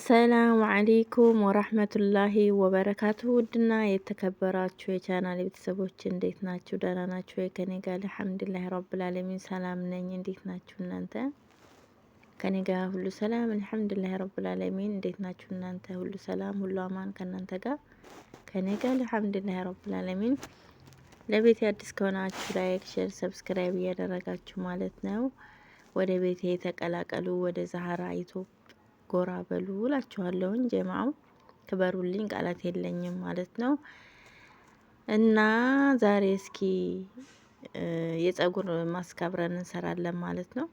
السلام عليكم ورحمة الله وبركاته። ውድና የተከበራችሁ የቻናል ቤተሰቦች እንዴት ናችሁ? ደህና ናችሁ ወይ? ከኔ ጋር الحمد لله رب العالمين ሰላም ነኝ። እንዴት ናችሁ እናንተ? ከኔ ጋር ሁሉ ሰላም الحمد لله رب العالمين። እንዴት ናችሁ እናንተ? ሁሉ ሰላም፣ ሁሉ አማን ከእናንተ ጋር? ከኔ ጋር الحمد لله رب العالمين። ለቤቴ አዲስ ከሆናችሁ like፣ share፣ subscribe እያደረጋችሁ ማለት ነው ወደ ቤቴ የተቀላቀሉ፣ ወደ ዛህራ ኢትዮጵ ጎራ በሉ እላችኋለሁኝ። ጀማው ክበሩልኝ፣ ቃላት የለኝም ማለት ነው። እና ዛሬ እስኪ የጸጉር ማስክ አብረን እንሰራለን ማለት ነው።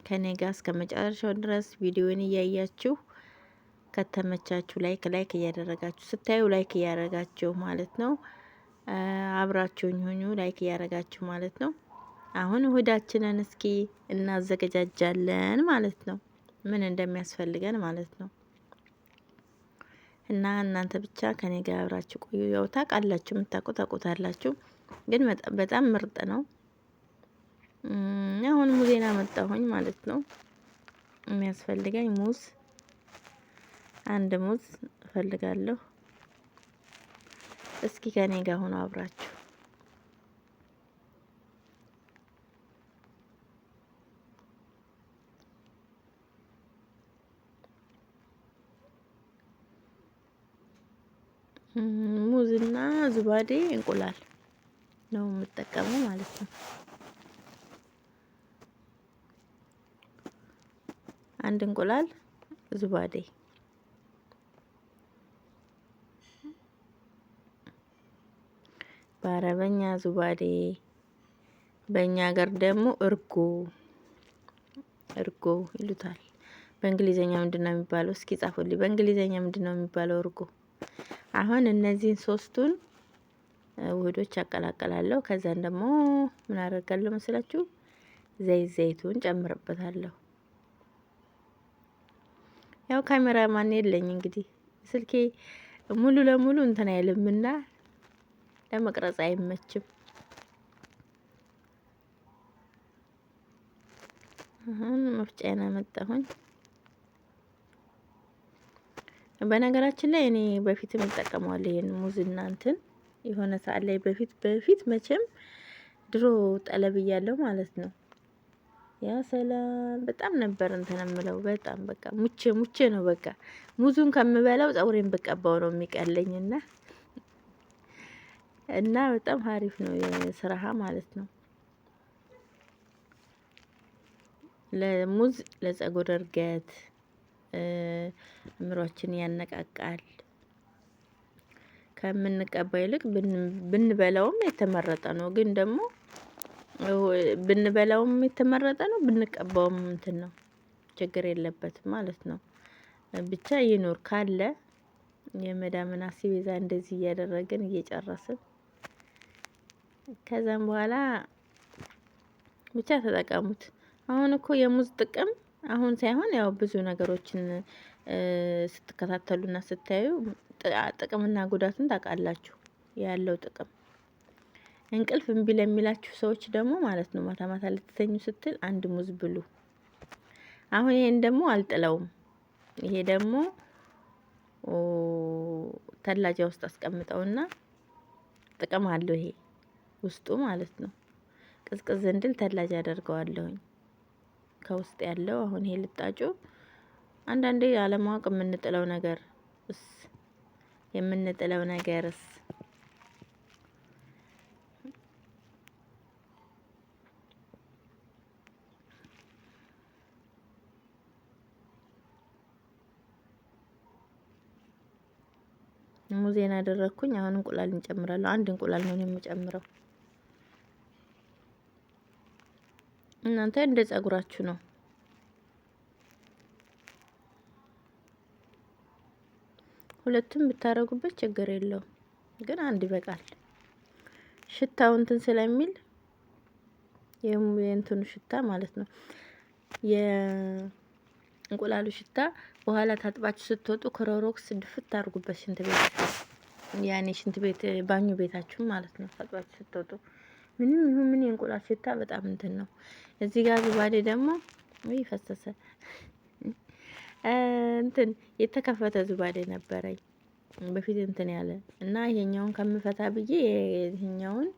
ከኔ ጋር እስከ መጨረሻው ድረስ ቪዲዮን እያያችሁ ከተመቻችሁ like like እያደረጋችሁ ስታዩ like እያደረጋችሁ ማለት ነው። አብራችሁኝ ሁኙ like እያደረጋችሁ ማለት ነው። አሁን ውህዳችንን እስኪ እናዘገጃጃለን ማለት ነው። ምን እንደሚያስፈልገን ማለት ነው። እና እናንተ ብቻ ከኔ ጋር አብራችሁ ቆዩ። ያው ታውቃላችሁ፣ የምታውቁ ታውቁታላችሁ፣ ግን በጣም ምርጥ ነው። አሁን ሙዜና መጣሁኝ ማለት ነው። የሚያስፈልገኝ ሙዝ፣ አንድ ሙዝ እፈልጋለሁ። እስኪ ከኔ ጋር ሆኖ አብራችሁ ሙዝና زبادي እንቁላል ነው የምጠቀመው ማለት ነው። አንድ እንቁላል زبادي በአረበኛ زبادي፣ በእኛ ሀገር ደግሞ እርጎ እርጎ ይሉታል። በእንግሊዘኛ ምንድነው የሚባለው? እስኪ ጻፉልኝ። በእንግሊዘኛ ምንድነው የሚባለው እርጎ? አሁን እነዚህን ሶስቱን ውህዶች አቀላቀላለሁ። ከዛን ደግሞ ምን አደርጋለሁ መስላችሁ? ዘይት ዘይቱን ጨምርበታለሁ። ያው ካሜራ ማን የለኝ እንግዲህ ስልኬ ሙሉ ለሙሉ እንትን አይልምና ለመቅረጽ አይመችም። አሁን መፍጫዬን አመጣሁኝ። በነገራችን ላይ እኔ በፊትም እጠቀመዋለሁ ይሄን ሙዝና እንትን የሆነ ሰዓት ላይ በፊት በፊት መቼም ድሮ ጠለብ እያለሁ ማለት ነው። ያ ሰላም በጣም ነበር እንትን የምለው፣ በጣም በቃ ሙቼ ሙቼ ነው በቃ ሙዙን ከምበላው ፀጉሬን ብቀባው ነው የሚቀለኝና እና በጣም ሀሪፍ ነው የስራሃ ማለት ነው። ለሙዝ ለፀጉር እርገት አእምሯችን ያነቃቃል። ከምንቀባ ይልቅ ብንበላውም የተመረጠ ነው። ግን ደግሞ ብንበላውም የተመረጠ ነው፣ ብንቀባውም እንትን ነው፣ ችግር የለበትም ማለት ነው። ብቻ ይኖር ካለ የመዳምን አስቤዛ እንደዚህ እያደረግን እየጨረስን ከዛም በኋላ ብቻ ተጠቀሙት። አሁን እኮ የሙዝ ጥቅም አሁን ሳይሆን ያው ብዙ ነገሮችን ስትከታተሉና ስታዩ ጥቅምና ጉዳቱን ታውቃላችሁ። ያለው ጥቅም እንቅልፍ እምቢ ለሚላችሁ ሰዎች ደግሞ ማለት ነው ማታ ማታ ልትተኙ ስትል አንድ ሙዝ ብሉ። አሁን ይሄን ደግሞ አልጥለውም። ይሄ ደግሞ ተላጃ ውስጥ አስቀምጠውና ጥቅም አለው ይሄ ውስጡ ማለት ነው። ቅዝቅዝ እንድል ተላጃ አደርገዋለሁኝ። ከውስጥ ያለው አሁን ይሄ ልጣጩ አንዳንዴ አለማወቅ የምንጥለው ነገር እስ የምንጥለው ነገርስ ሙዜን አደረግኩኝ። አሁን እንቁላል እንጨምራለሁ። አንድ እንቁላል ነው የምጨምረው። እናንተ እንደ ጸጉራችሁ ነው። ሁለቱም ብታረጉበት ችግር የለውም፣ ግን አንድ ይበቃል። ሽታው እንትን ስለሚል የእንትኑ ሽታ ማለት ነው የእንቁላሉ ሽታ በኋላ ታጥባችሁ ስትወጡ ክሎሮክስ ድፍት አድርጉበት ሽንት ቤት፣ ያኔ ሽንት ቤት ባኞ ቤታችሁ ማለት ነው። ታጥባችሁ ስትወጡ ምንም ይሁን ምን የእንቁላል ሽታ በጣም እንትን ነው። እዚህ ጋር زبادي ደግሞ ወይ ፈሰሰ። እንትን የተከፈተ زبادي ነበረኝ በፊት እንትን ያለ እና ይሄኛውን ከምፈታ ብዬ ይሄኛውን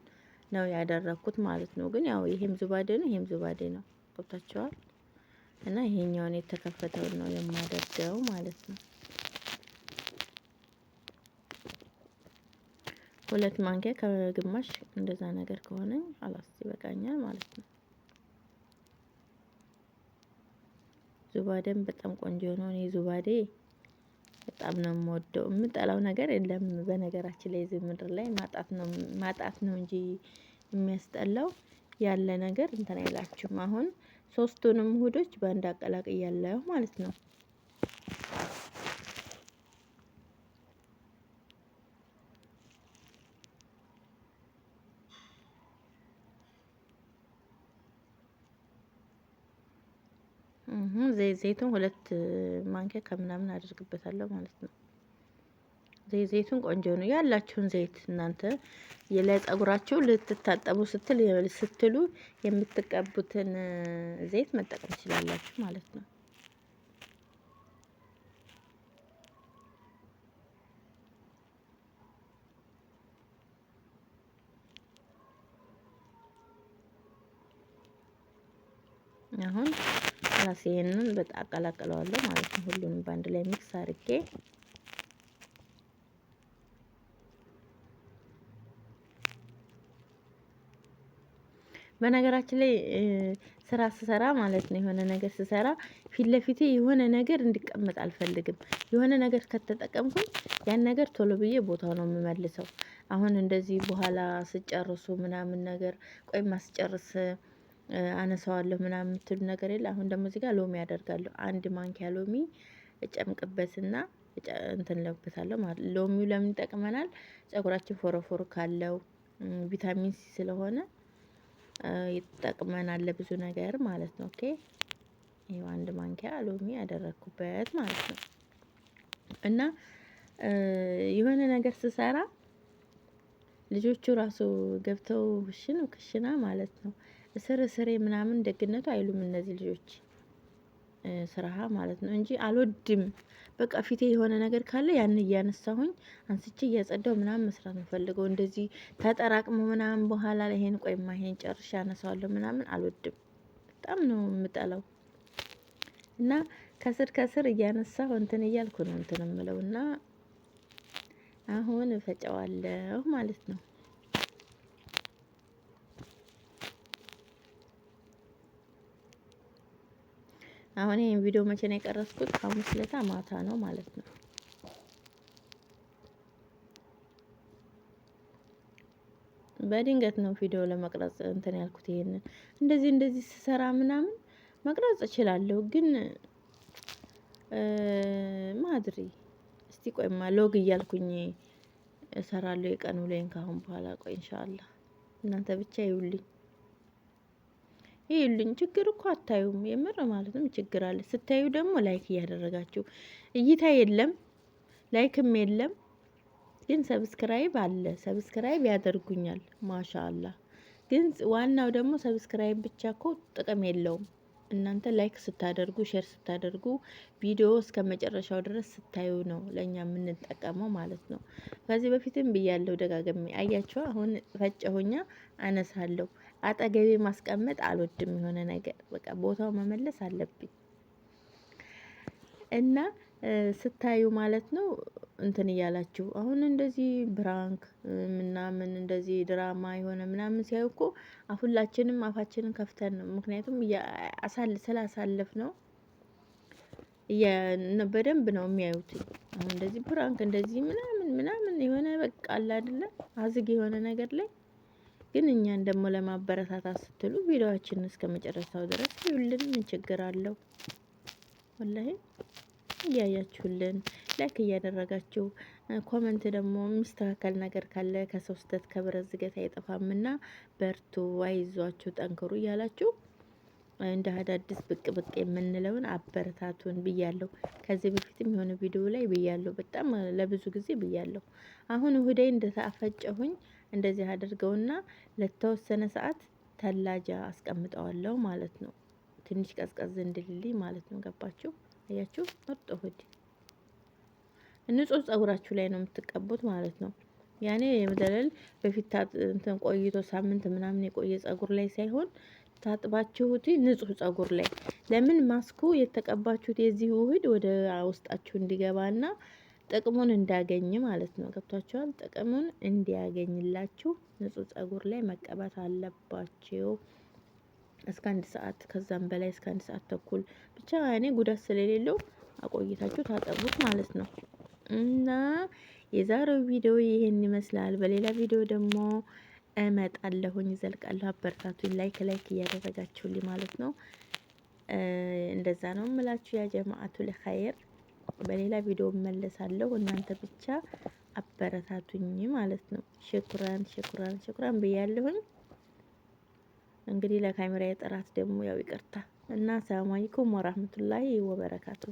ነው ያደረኩት ማለት ነው። ግን ያው ይሄም زبادي ነው፣ ይሄም زبادي ነው። ገብታችኋል? እና ይሄኛውን የተከፈተውን ነው የማደርገው ማለት ነው። 2 ማንኪያ ከግማሽ እንደዛ ነገር ከሆነ خلاص ይበቃኛል ማለት ነው። زبادي ም በጣም ቆንጆ ነው። እኔ زبادي በጣም ነው የምወደው። የምጠላው ነገር የለም። በነገራችን ላይ እዚህ ምድር ላይ ማጣት ነው እንጂ የሚያስጠላው ያለ ነገር እንትን አይላችሁም። አሁን ሶስቱንም ውህዶች በአንድ አቀላቅያለሁ ማለት ነው። ዘይቱን 2 ማንኪያ ከምናምን አድርግበታለሁ ማለት ነው። ዘይቱን ቆንጆ ነው። ያላችሁን ዘይት እናንተ ለጸጉራችሁ ልትታጠቡ ስትሉ የምትቀቡትን ዘይት መጠቀም ትችላላችሁ ማለት ነው። አሁን ራሴ ይሄንን በጣም አቀላቅለዋለሁ ማለት ነው። ሁሉንም በአንድ ላይ mix አድርጌ በነገራችን ላይ ስራ ስሰራ ማለት ነው፣ የሆነ ነገር ስሰራ ፊት ለፊቴ የሆነ ነገር እንዲቀመጥ አልፈልግም። የሆነ ነገር ከተጠቀምኩኝ ያን ነገር ቶሎ ብዬ ቦታው ነው የምመልሰው። አሁን እንደዚህ በኋላ ስጨርሱ ምናምን ነገር ቆይ ማስጨርስ አነሳዋለሁ ምናምን የምትሉ ነገር የለ። አሁን ደግሞ እዚህ ጋር ሎሚ አደርጋለሁ። 1 ማንኪያ ሎሚ እጨምቅበትና እንትን ለብታለሁ ማለት ሎሚው ለምን ይጠቅመናል? ፀጉራችን ፎረፎር ካለው ቪታሚን ሲ ስለሆነ ይጠቅመናል ለብዙ ነገር ማለት ነው። Okay፣ ይሄው 1 ማንኪያ ሎሚ ያደረኩበት ማለት ነው። እና የሆነ ነገር ስሰራ ልጆቹ ራሱ ገብተው ሽኑ ክሽና ማለት ነው እስር እስሬ ምናምን ደግነቱ አይሉም እነዚህ ልጆች ስራሃ ማለት ነው እንጂ አልወድም። በቃ ፊቴ የሆነ ነገር ካለ ያን እያነሳሁኝ አንስቼ እያጸዳው ምናምን መስራት ነው ፈልገው። እንደዚህ ተጠራቅሞ ምናምን በኋላ ላይ ይሄን ቆይማ ይሄን ጨርሼ አነሳዋለሁ ምናምን አልወድም። በጣም ነው የምጠላው። እና ከስር ከስር እያነሳሁ እንትን እያልኩ ነው እንትን የምለው እና አሁን እፈጨዋለሁ ማለት ነው። አሁን ይሄን ቪዲዮ መቼ ነው የቀረጽኩት? ሐሙስ ለታ ማታ ነው ማለት ነው። በድንገት ነው ቪዲዮ ለመቅረጽ እንትን ያልኩት። ይሄንን እንደዚህ እንደዚህ ስሰራ ምናምን መቅረጽ እችላለሁ፣ ግን ማድሪ እስቲ ቆይማ vlog እያልኩኝ እሰራለሁ የቀን ውሎዬን ካሁን በኋላ። ቆይ ኢንሻአላህ እናንተ ብቻ ይውልኝ ይኸውልኝ ችግር እኮ አታዩም፣ የምር ማለትም ችግር አለ። ስታዩ ደግሞ like እያደረጋችሁ እይታ የለም like ም የለም፣ ግን subscribe አለ። Subscribe ያደርጉኛል ማሻአላህ። ግን ዋናው ደግሞ subscribe ብቻ እኮ ጥቅም የለውም። እናንተ like ስታደርጉ፣ share ስታደርጉ፣ ቪዲዮ እስከ መጨረሻው ድረስ ስታዩ ነው ለእኛ የምንጠቀመው ማለት ነው። ከዚህ በፊትም ብያለሁ ደጋግሜ። አያችሁ አሁን ፈጨሁኛ አነሳለሁ። አጠገቤ ማስቀመጥ አልወድም። የሆነ ነገር በቃ ቦታው መመለስ አለብኝ። እና ስታዩ ማለት ነው እንትን እያላችሁ አሁን እንደዚህ prank ምናምን እንደዚህ ድራማ የሆነ ምናምን ሲያዩ እኮ ሁላችንም አፋችንን ከፍተን ነው። ምክንያቱም ስላሳለፍ ነው በደንብ ነው የሚያዩት። አሁን እንደዚህ prank እንደዚህ ምናምን ምናምን የሆነ በቃ አለ አይደለ አዝግ የሆነ ነገር ላይ ግን እኛን ደግሞ ለማበረታታት ስትሉ ቪዲዮአችንን እስከ መጨረሻው ድረስ ይዩልን። ምን ችግር አለው? ወላሂ እያያችሁልን like እያደረጋችሁ comment ደግሞ የሚስተካከል ነገር ካለ ከሰው ስህተት ከብረት ዝገት አይጠፋምና በርቱ፣ አይዟችሁ፣ ጠንክሩ እያላችሁ እንደ አዳዲስ ብቅ ብቅ የምንለውን አበረታቱን ብያለሁ። ከዚህ በፊትም የሆነ ቪዲዮ ላይ ብያለሁ። በጣም ለብዙ ጊዜ ብያለሁ። አሁን ውህዴ እንደተፈጨሁኝ እንደዚህ አድርገውና ለተወሰነ ሰዓት ثلاجة አስቀምጠዋለሁ ማለት ነው። ትንሽ ቀዝቀዝ እንድልልኝ ማለት ነው። ገባችሁ? አያችሁ፣ ምርጥ ውህድ ንጹህ ጸጉራችሁ ላይ ነው የምትቀቡት ማለት ነው። ያኔ የመደለል በፊት እንትን ቆይቶ ሳምንት ምናምን የቆየ ጸጉር ላይ ሳይሆን ታጥባችሁት ንጹህ ጸጉር ላይ። ለምን? ማስኩ የተቀባችሁት የዚህ ውህድ ወደ ውስጣችሁ እንዲገባና ጥቅሙን እንዳገኝ ማለት ነው። ገብቷችኋል? ጥቅሙን እንዲያገኝላችሁ ንጹህ ጸጉር ላይ መቀባት አለባችሁ። እስከ 1 ሰዓት ከዛም በላይ እስከ 1 ሰዓት ተኩል ብቻ እኔ ጉዳት ስለሌለው አቆይታችሁ ታጠቡት ማለት ነው። እና የዛሬው ቪዲዮ ይሄን ይመስላል። በሌላ ቪዲዮ ደግሞ እመጣለሁኝ፣ ዘልቃለሁ። አበርታቱኝ፣ like like እያደረጋችሁልኝ ማለት ነው። እንደዛ ነው የምላችሁ። يا جماعة الخير በሌላ ቪዲዮ እመለሳለሁ። እናንተ ብቻ አበረታቱኝ ማለት ነው። شكرا شكرا شكرا ብያለሁኝ። እንግዲህ ለካሜራ የጥራት ደግሞ ያው ይቅርታ እና سلام عليكم ورحمة الله وبركاته።